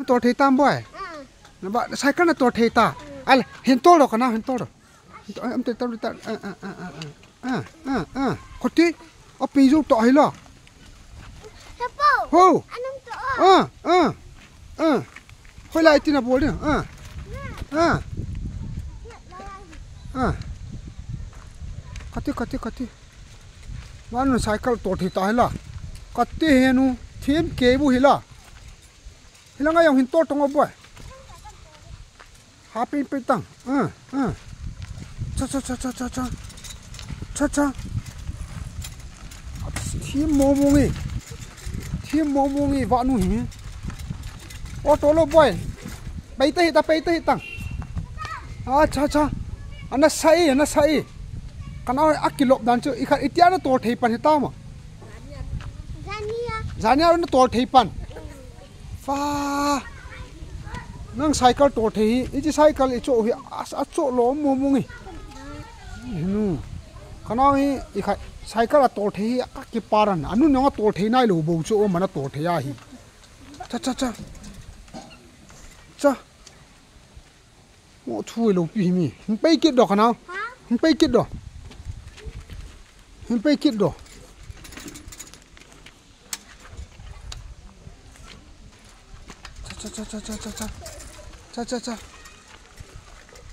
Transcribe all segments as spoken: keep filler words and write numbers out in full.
Tol thei tam boi. Ah. Na ba, cycle na tol thei ta. Ah. Al, hin tol ro kana, hin tol ro. Hin tol, am te tol ta. Ah, ah, ah, ah, ah. Ah, ah, ah. Koti, api ju to hi lo. Chapo. Ho. Anam to. Ah, ah, ah. Hoi lai tina bol ni. Ah. Ah. Ah. Koti, koti, koti. Vanu cycle tol thei ta hi la. Kati henu, thim ke bu hi la. Hi la nga jong hin tol tong o boi. Ha pei pei tang. Ah, ah. Cha, cha, cha. Cha, cha. Thim mo mo nge. Thim mo mo nge Vanu hi. O tol o boi. Pei ta hi ta, pei ta hi tang. Ah, cha, cha. Ana sa e, ana sa e. Kana a kilop dan chu, i kha, itia na tol thei pan hi ta ma. Jania. Jania na tol thei pan. Fa. Nang cycle tol thei hi, ichi cycle i cho hi, a, a cho lo mo mo nge. Nu. Kana hi, i kha, cycle a tol thei hi, a kiparan. Anu nang a tol thei nai lo bo cho, o mana tol thei a hi. Cha, cha, cha. Cha. Mo thu lo pi hi mi. Hin pei kit do kana. Ha? Hin pei kit do. Hin pei kit do. Cha, cha, cha.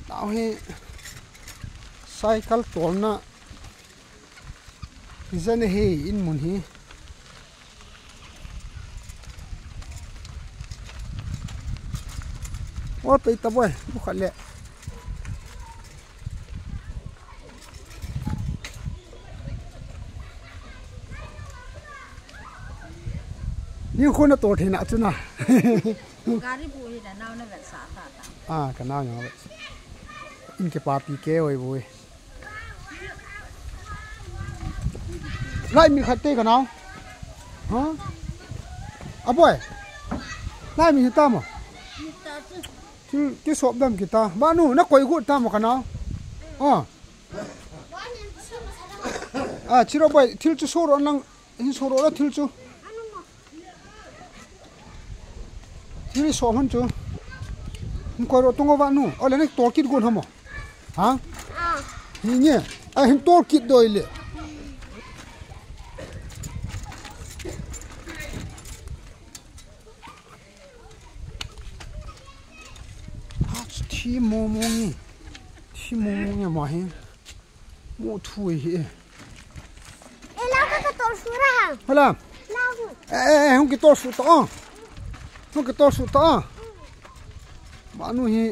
Nau hi cycle tolna. Jan hi in mun hi. Ol pei ta boi, bu khat le. Ni khu na tol thei na chu na. Gari bu hi na nau na vet sa ta ta. Ah, ka nau na vet. In ke pa pi ke oi bu. Lai mi khat te ka nau. Ha? A boi. Lai mi ta mo. Thil kisop dam kita. Vanu, na koi gu ta mo ka nau. Ah. Ah, chiro boi, thil chu soro nang, hin soro la thil chu. Thil so hon chu. Hin koi ro tung o Vanu. O le na tol kit gun hamo. Ha? Ah. Hi nge. A hin tol kit doi le. Ha, thi mo mo nge. Thi mo mo nge ma hi. Mo thu hi. E, la ka ka tol su ra ha. Hala. La hu. Eh, eh, eh, hung ki tol su to. Hung ki tol su to. Vanu hi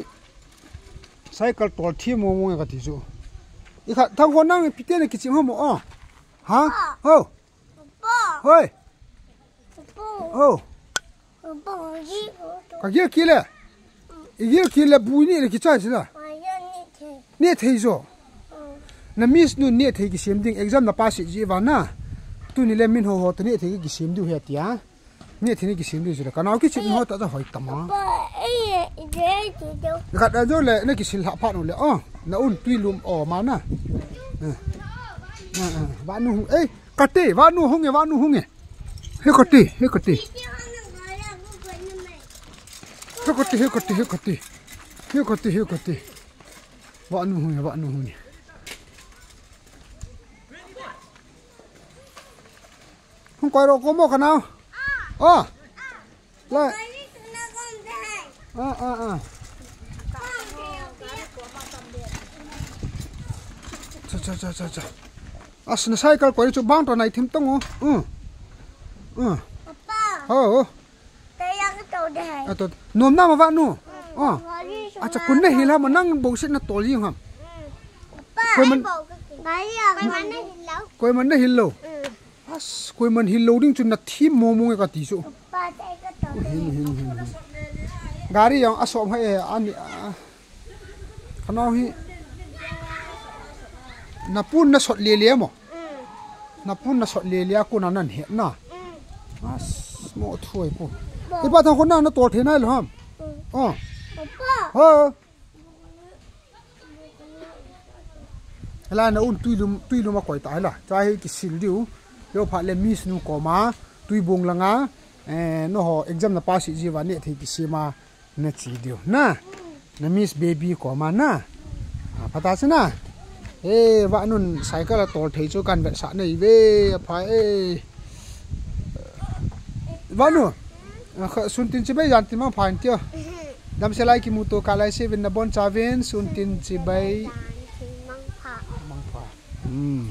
cycle tol thi mo mo ka ti chu. I kha thang ho nang pi te na ki chim ha mo. Ha? Ho. Pa. Hoi. Pa. Ho. Ka gil kile. I gil kile bu ni le kichai sila. Neh thei jo. Na miss nu neh thei kisem ding exam na pass ji vana. Tuni le min ho ho to neh thei kisem diu he tia. Neh thei ni kisem diu sila. Ka nau kichim ho ta ja hoi tama. Ka da jo le na kisil ha pha nu le. Oh, na un tui lum o ma na. Vanu hung. Ei, kati, Vanu hung e, Vanu hung e. He kati, he kati. He kati, he kati, he kati. He kati, he kati. Vanu hung e, Vanu hung e. Hung koi ro ko mo ka nau. Oh. Lai. Ah, ah, ah. Cha, cha, cha, cha, cha. As na cycle koi chu bang to nai thim tong o. Uh. Uh. Papa. Ho. Ato, nom na ma Vanu. Oh. Acha kun na hil ham, nang bo sit na tol jing ham. Koiman, koiman na hil lo. As, koiman hil lo ding chu na thim mo mo nge ka ti chu. Hin, hin, hin, hin. Gari jong a som hai e, ani, a. Ka nau hi. Na pun na sot le le mo. Na pun na sot le le a kun a nan het na. As, mo thu ai pu. I pa thang khun na na tol thei nai lo ham. Oh. Ho. Hela na un tui lum, tui lum a koi ta hela. Cha hi kisil diu. Yo pha le miss nu koma. Tui bung langa. Eh, nangho exam na pass jiuva neh thei kisem a nache diu na. Na Miss Baby koma na. Ah, phatah chu na. Eh, Vanun cycle a tol thei chu kan vetsah nahi ve, apha e. Vanu. Ah, kha, sun tin chibai jan tin mangpha in tiu. Damsel a kimuto kah lai seuvin nabonchauvin sun tin chibai. Mangpha. Hmm.